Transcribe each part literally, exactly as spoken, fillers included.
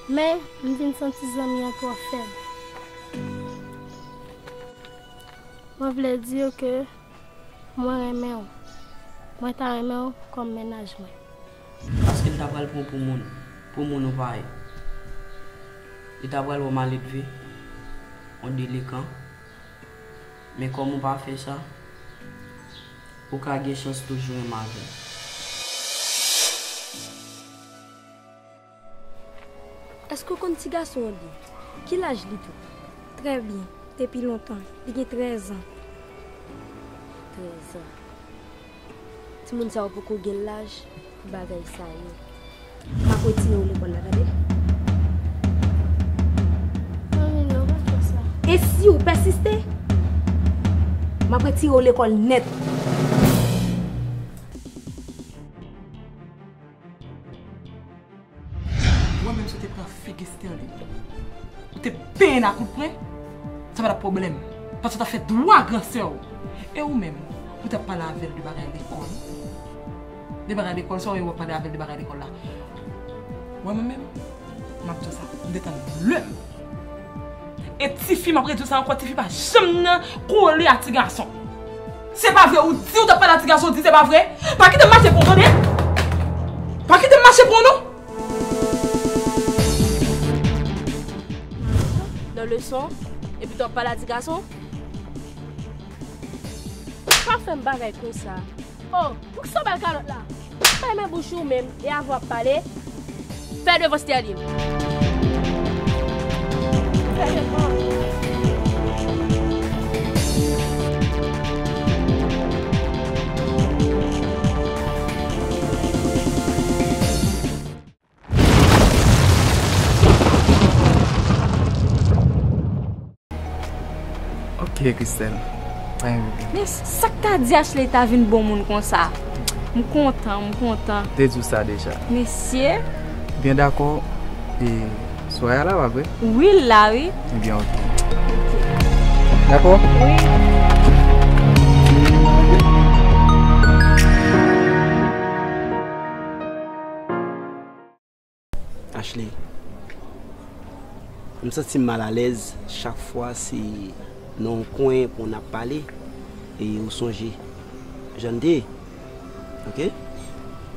Men, m vin santi zanmi an twò fèb. Mwen vle di w ke mwen renmen w. Mwen ta renmen w kòm mennaj mwen. Paske l ta pral pran w pou moun, pou moun ou pa ye. Li ta pral wè w maledve, yon delekan. Men kòm ou pa fè sa, ou ka gen chans toujou renmen avè l. Èske w konn ti gason an byen? Ki laj li tou? Trè byen. Depi lontan. Li gen trèz an. Trèz an. Timoun sa yo poko gen laj pou bagay sa yo. M ap retire w lekòl la, tande? Manmi, non, pa fè sa. E si w pèsiste, m ap retire w lekòl nèt. Mwen menm si w te pran figi Sterline, ou te benyen l a kout pwen, sa pa t ap pwoblèm. Paske w t ap fè dwa gran sè w. E ou menm, ou t ap pale avè l de bagay lekòl. De bagay lekòl, sa w ye w ap pale avè l de bagay lekòl la. Mwen, mwen menm, m ap di w sa, m te tann lè m. E tifi, m ap redi w sa ankò, tifi pa janm nan kole a ti gason. Se pa vre, ou di ou t ap pale a ti gason, ou di se pa vre. Pa kite m mache pran w, tande? Pa kite m mache pran w, non. Nan leson, epi w ap pale a ti gason? Pa fè m bagay konsa. Oh, poukisa w bal kalòt la? Fèmen bouch ou menm, e avè w ap pale. Fè devan Sterline. Fè devan. Ok, Christelle. Pa gen pwoblèm. Men sa k ta di Ashley ta vin bon moun konsa? M kontan, m kontan. Te di w sa deja. Mesye. Byen dakò. E, Soraya la, pa vre? Wi, l la, wi. Ebyen, ok. Ok. Dakò? Wi. Ashley, m santi m malalèz chak fwa se nan yon kwen pou n ap pale e ou sonje jan n te ye, ok?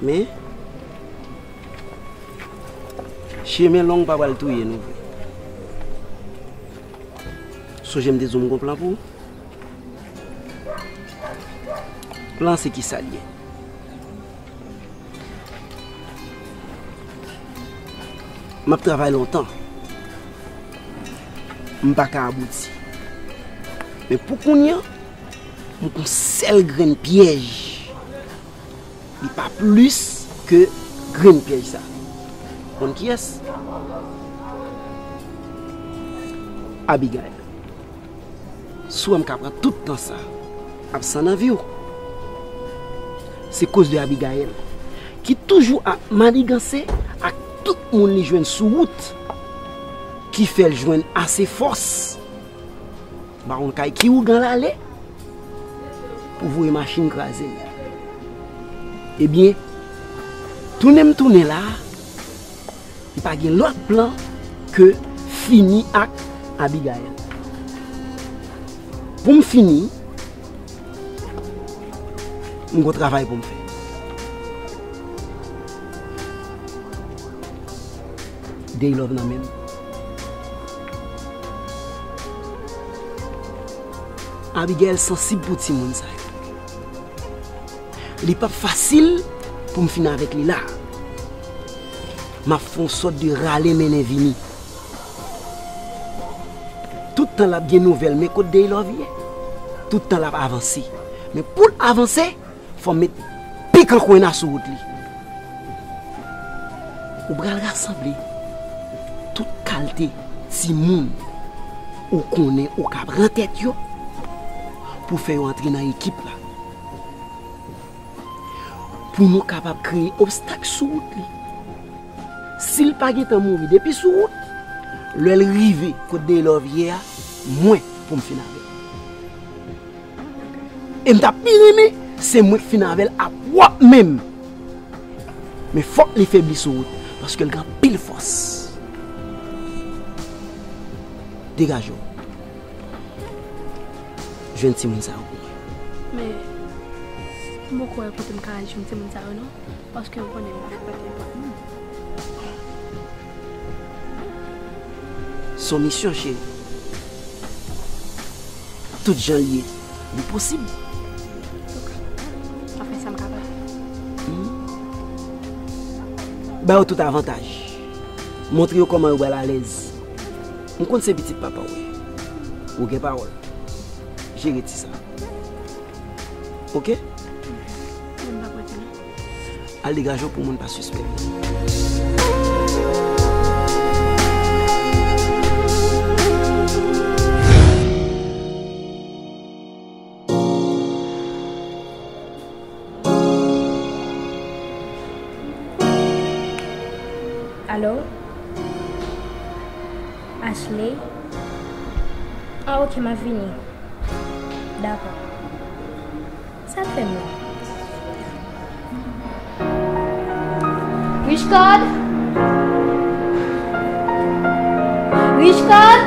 Men, chemen long pa pral touye nou vre. Sonje m te di w m gon plan pou ou? Plan se kisa l ye? M ap travay lontan. M pa ka abouti. Men pou kounye a, m gon sèl grenn pyèj. Li pa plis ke grenn pyèj sa. Konn kiyès? Abigail. Si w wè m ka pran tout tan sa absan nan vi w, se koz de Abigail, ki toujou ap maniganse ak tout moun li jwenn sou wout, ki fè l jwenn ase fòs ba yon kay ki ougan l ale pou voye machin kraze l. Ebyen, tounen m tounen la a, m pa gen lòt plan ke fini ak Abigail. Pou m fini, m gon travay pou m fè. Daylove nan men m. Abigail sansib pou timoun sa yo. Li p ap fasil pou m fin avèk li la. M ap fè yon sòt de rale mennen vini. Tout tan l ap gen nouvèl, men kot Daylove ye? Tout tan l ap avanse. Men pou l avanse, fò m met pik an kwenna sou wout li. Ou pral rasanble tout kalte timoun ou konnen ou ka pran tèt yo pou fè yo antre nan ekip la. Pou nou kapab kreye obstak sou wout li. Si l pa gentan mouri depi sou wout, lè l rive kot Daylove ye a, mwen pou m fin avè l. E m t ap pi renmen, se mwen k fin avè l a pwòp men m. Men fòk li febli sou wout, paske l gen anpil fòs. Degaje w. Jwenn timoun sa yo pou mwen. Men, m poko wè kote m ka al jwenn timoun sa yo non, paske ou konnen m pa frekante nenpòt moun. Se yon misyon, cheri. Tout jan l ye, li posib. Ok. M ap fè sa m kapab. Hmm. Ba yo tout avantaj. Montre yo kòman yo pral alèz. M konn se pitit papa w ye. Ou gen pawòl. Jere ti sa. Ok? Mwen pa prete non. Al degaje w pou moun pa sispèk. Alo? Ashley? Ah, ok, m ap vini. Dakò. Sa l fè m la? Richcard! Richcard!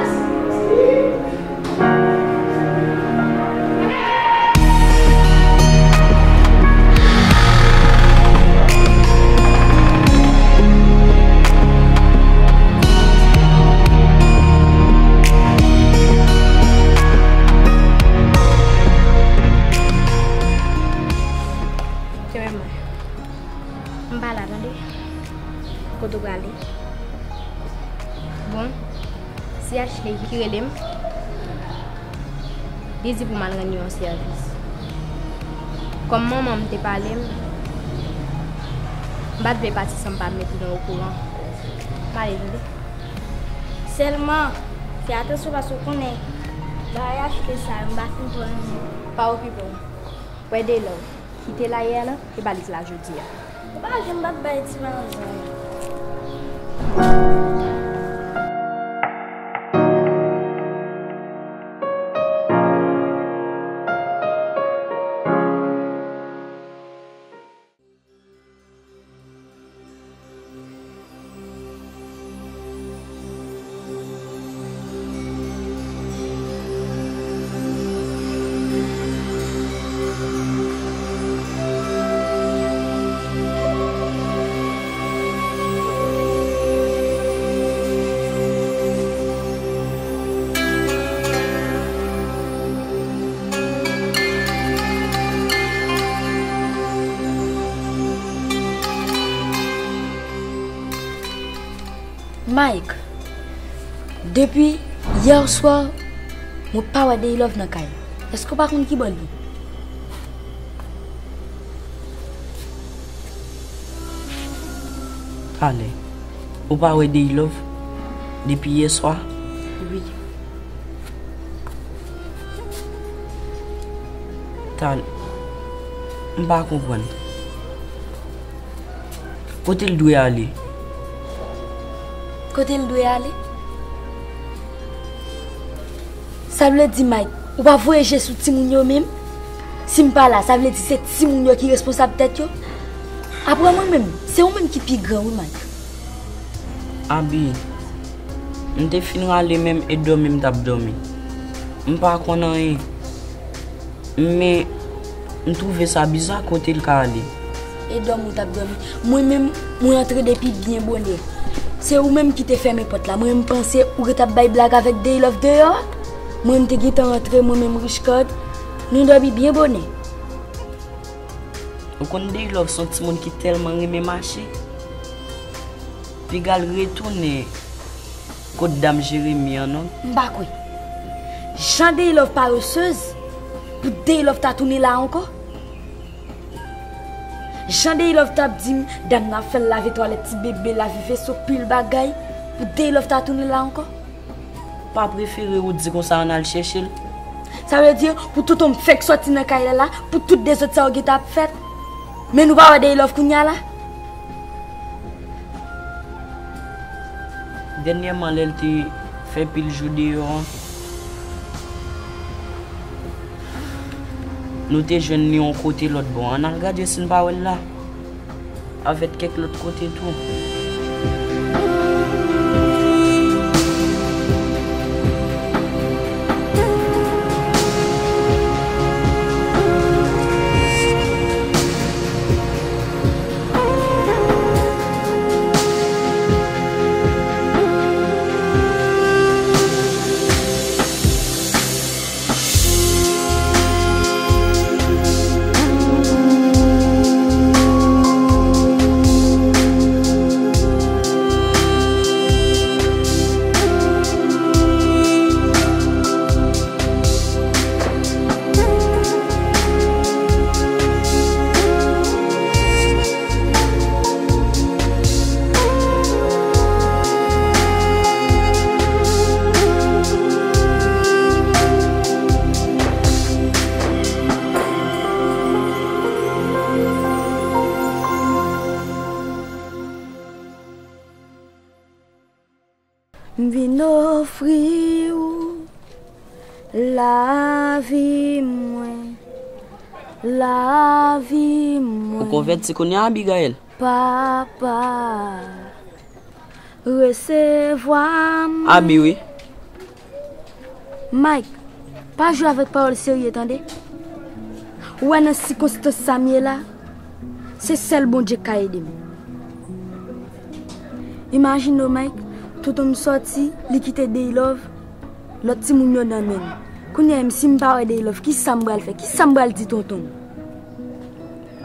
Kenbe mwen. M pa la, tande. Kote w prale? Bon, se Ashley ki rele m. Li di pou m al rann li yon sèvis. Kòm manman m te pale m, m pa t vle pati san m pa mete nou okouran. M ale, tande. Sèlman, fè atansyon paske w konnen, bagay Ashley sa yo, m pa fin twò renmen. Pa okipe w. Wè Daylove, ki te la yè la, e pa li ki la jodi a. Ou pa janm p ap bay ti manzè. Mike, depi yè swa, mwen pa wè Daylove nan kay. Èske w pa konn kibò l ye? Talè, ou pa wè Daylove depi yè swa? Wi. Talè, m pa konprann. Kote l dwe ale? Kote l dwe ale? Sa vle di, Mike, ou pa voye je sou timoun yo menm? Si m pa la, sa vle di se timoun yo ki responsab tèt yo? Apre mwen menm, se ou menm ki pi gran, wi, Mike. Abi, m te fin rale menm e dòmi m t ap dòmi. M pa konn anyen. Men, m twouve sa biza kote l ka ale. E dòmi w t ap dòmi. Mwen menm, mwen antre depi byen bonè. Se ou menm ki te fèmen pòt la. Mwen, m panse ou ret ap bay blag avèk Daylove deyò a. Mwen, m te gentan antre, mwen menm, Richcard. Nou dòmi byen bonè. Ou konn Daylove se yon timoun ki tèlman renmen mache. Piga l retounen kot dam Jeremi an non. M pa kwè. Jan Daylove parezez, pou Daylove ta tounen la ankò. Jan Daylove t ap di m, dam nan ap fè l lave twalèt ti bebe, lave veso, pil bagay, pou Daylove ta tounen la ankò. Pa prefere ou di konsa ann al chèche l? Sa vle di, pou tonton m fèk sòti nan kay la la, pou tout dezòd sa yo gentan ap fèt. Men nou pa wè Daylove kounye a la? Dènyèman, lè l te fè pil jou deyò an, nou te jwenn li yon kote lòt bò. Ann al gade si n pa wè l la. Avèk kèk lòt kote tou. M vin ofri w lavi mwen, lavi mwen. Ou konvèti kounye a, Abigail? Papa, resevwa mwen. Abi, wi. Mike, pa jwe avèk pawòl serye, tande? Ou wè nan sikonstans sa m ye la, se sèl Bondye k ka ede m. Imajine w, Mike, tonton m sòti, li kite Daylove, lòt timoun yo nan men l. Kounye a, si m pa wè Daylove, kisa m pral fè? Kisa m pral di tonton m?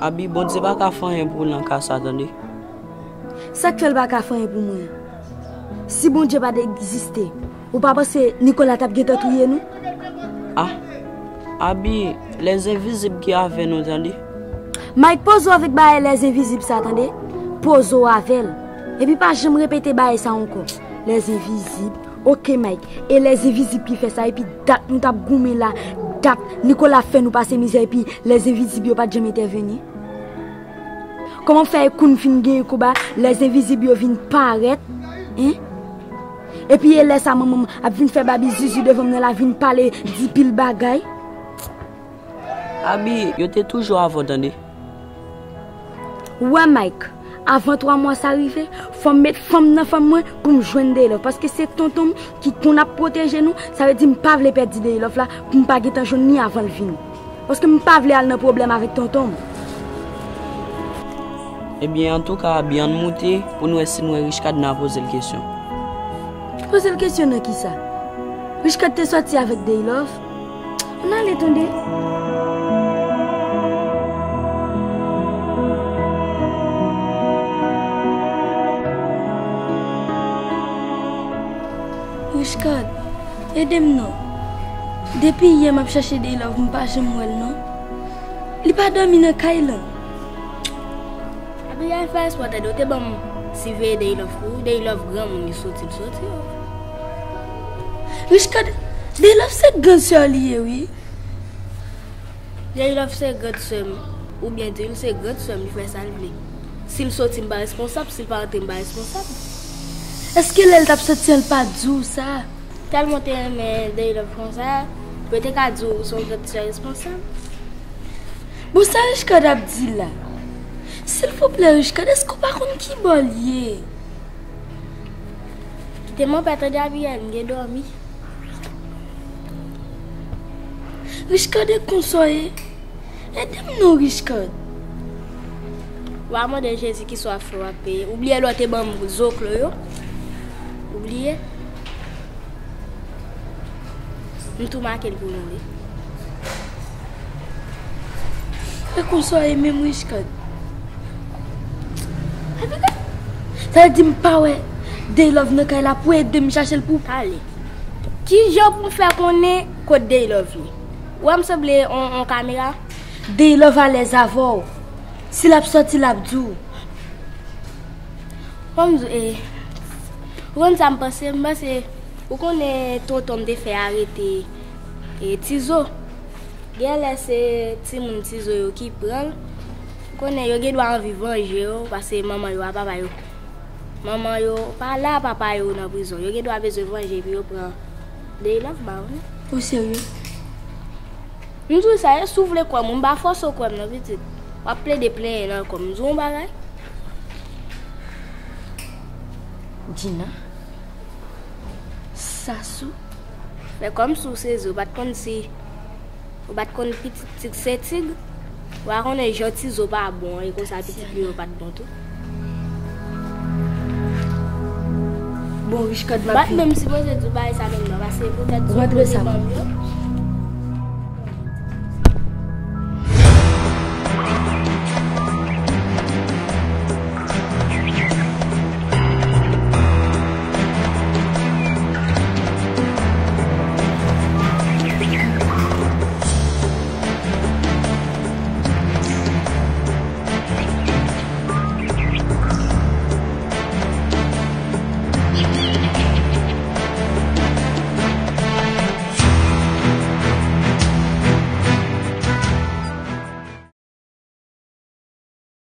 Abi, Bondye pa ka fè anyen pou w nan ka sa, tande. Sa k fè l pa ka fè anyen pou mwen an? Si Bondye pa t egziste, ou pa panse Nicolas t ap gentan touye nou? Ah, Abi, lèzenvizib ki avè nou, tande. Mike, poze w avèk bagay lèzenvizib sa, tande. Poze w avè l. Epi pa janm repete bagay sa ankò. Lèzenvizib. Oke, Mike. E lèzenvizib ki fè sa, epi dat nou t ap goumen la, dat Nicolas fè nou pase mizè, epi lèzenvizib yo pa t janm entèveni. Kòman fè e kou n fin genyen konba, lèzenvizib yo vin parèt, en? Epi e lè sa manman m ap vin fè babi zizi devan m nan, l ap vin pale, di pil bagay. Abi, yo te toujou avè w, tande. Wè, Mike, avan twa mwa sa rive, fò m met fanm nan fanm mwen pou m jwenn Daylove, paske se tonton m ki konn ap pwoteje nou, sa vle di m pa vle pèdi Daylove la pou m pa gentan jwenn li avan l vini. Paske m pa vle al nan pwoblèm avèk tonton m. Ebyen, antouka, Abi, ann moute pou n wè si n wè Richcard nan poze l kesyon. Poze l kesyon nan kisa? Richcard te sòti avèk Daylove? Ann ale tande. Richcard, ede m non. Depi yè m ap chache Daylove, m pa janm wè l non. Li pa dòmi nan kay lan. Abigail, fè espò tande, ou te ban m siveye Daylove pou ou. Daylove granmoun, li soti, li soti, o. Richcard, Daylove se grann sè w li ye, wi. Daylove se grann sè m, oubyen di l se grann sè m, li fè sa l vle. Si l soti, m pa responsab, si l pa rantre, m pa responsab. Èske lè l t ap soti an, l pa di w sa? Tèlman w te renmen Daylove konsa, yo te ka di w se yon grann sè responsab. Bon, sa Richcard ap di la? Silvouplè, Richcard, èske w pa konn ki bò l ye? Kite m anpè tande, Abigail, m gen dòmi. Richcard, e konsa w ye? Ede m non, Richcard. W a mande Jezi kisa w ap fè, w ap peye. Ou bliye lè w te ban m zoklo yo? Ou bliye? M tou make l pou nou, wi. E konsa w ye menm, Richcard? Sa vle di m pa wè Daylove nan kay la pou ede m chache l pou pale. Kijan pou m fè konnen kot Daylove ye? Ou wè m sanble on, on kamera? Daylove alèz avè w. Si l ap sòti, l ap di w. Ban m di w, e, ou konn sa m panse? M panse, ou konnen tonton m te fè arete, e, Tizo. Genlè se timoun Tizo yo ki pran l. Ou konnen yo gen dwa anvi vanje yo, paske manman yo a papa yo. Manman yo pa la, papa yo nan prizon. Yo gen dwa bezwen vanje epi yo pran Daylove ba ou, non? Ou serye? M di w sa, e si w vle kwè m, m pa fòse w kwè m non, pitit. W ap plede plenyen nan kò m. M di w yon bagay. Dina? Sasou? Fè kòmsi w sezi, ou pa t konn si, ou pa t konn pitit tig se tig. Ou pa konnen jan Tizo pa bon, e konsa pitit li yo pa t bon tou. Bon, Richcard, m ap vini. M pa t menm sipoze di w bagay sa menm non, paske poutèt zoklo te ban m yo.